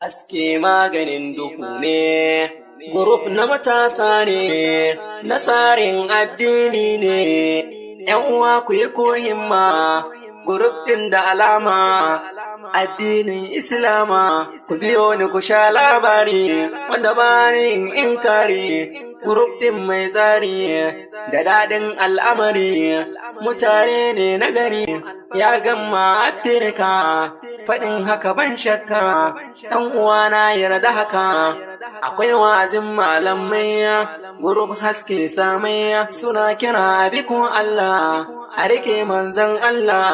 Haske maganin duhu ne, group na matasa ne, na tsarin addini ne, ‘yan uwa ku yi kohimma, group ɗin da alama, addinin Islama, ku biyo ni ku sha labari, wanda ba ni inkari, group ɗin mai tsari, da daɗin al'amari, mutane ne na gari, ya gama Afirka, faɗin haka ban shakka, ɗan uwana yarda haka, akwai wa'azin malamai, group haske samai, suna kira bikon Allah, a rike manzan Allah,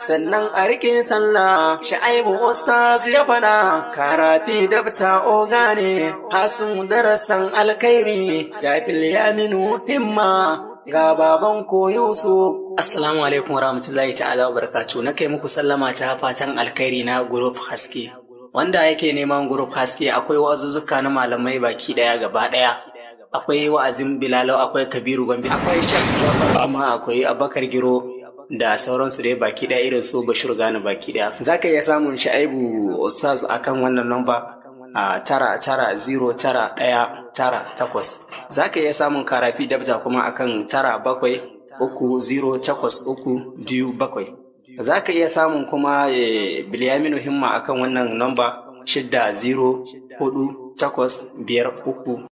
sannan a rike sallah, Sha'aibu Ustaz ya faɗa, Karafi dabta oga ne, hasun darasan alkhairi, ga Bilyaminu himma, ga baban ko Yusuf. Assalamu alaikum warahmatullahi ta'ala wa barakatuh. Na kai muku sallama ta fatan alkhairi na group haske. Wanda yake neman group haske, akwai wa'azuzzuka na malamai baki daya gaba daya. Akwai wa'azin Bilalau, akwai Kabiru Gombe, akwai Shak Jafar, kuma akwai Abakar Giro da sauransu dai baki daya, irin su Bashir Gane baki daya. Zaka iya samun Sha'ibu Ustaz akan wannan namba a 9909198. Za ka iya samun Karafi Dabta kuma akan 97308327. Za ka iya samun kuma Bilyaminu Himma akan wannan namba 604853.